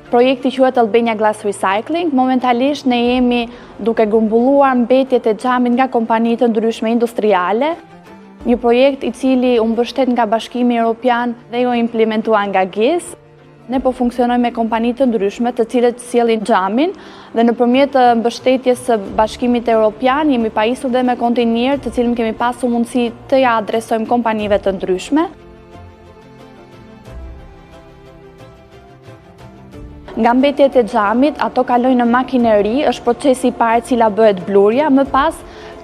Projekti quhet Albania Glass Recycling. Momentalisht ne jemi duke grumbulluar mbetjet e xhamit nga kompani të ndryshme industriale. Një projekt i cili u mbështet nga Bashkimi Europian dhe u implementua nga GIZ. Ne po funksionojmë me kompani të ndryshme të cilët sjellin xhamin dhe nëpërmjet mbështetjes së Bashkimit Europian jemi pajisur dhe me kontinierë të cilën kemi pasur mundësi të ja adresojmë kompanive të ndryshme. Nga mbetjet e xhamit, ato kalojnë në makineri, është procesi i parë e cila bëhet blurja, më pas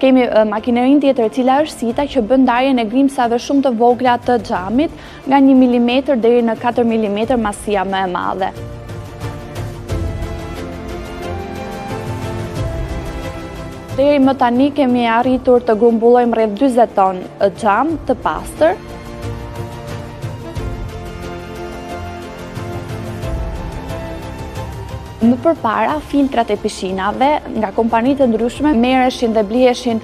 kemi makinerinë tjetër e cila është sita që bën ndarjen e grimsave shumë të vogla të xhamit, nga 1 mm deri në 4 mm masia më e madhe. Deri më tani kemi arritur të grumbullojmë rreth 40 ton xham të pastër. Më përpara, filtrat e pishinave nga kompani të ndryshme merreshin dhe bliheshin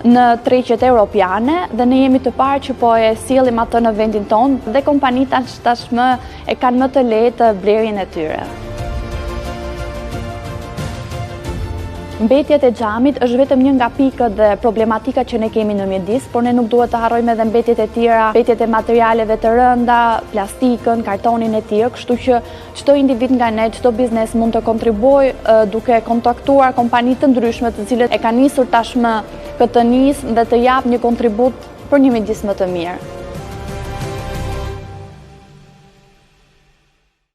në tregjet europiane dhe ne jemi të parë që po e sjellim atë në vendin tonë dhe kompanitë tashmë e kanë më të lehtë blerjen e tyre. Mbetjet e xhamit është vetëm një nga pikët dhe problematikat që ne kemi në mjedis, por ne nuk duhet të harrojmë edhe mbetjet e tjera, mbetjet e materialeve të rënda, plastikën, kartonin e tjerë, kështu që çdo individ nga ne, çdo biznes mund të kontribuojë duke kontaktuar kompani të ndryshme të cilët e kanë nisur tashmë këtë nismë dhe të japë një kontribut për një mjedis më të mirë.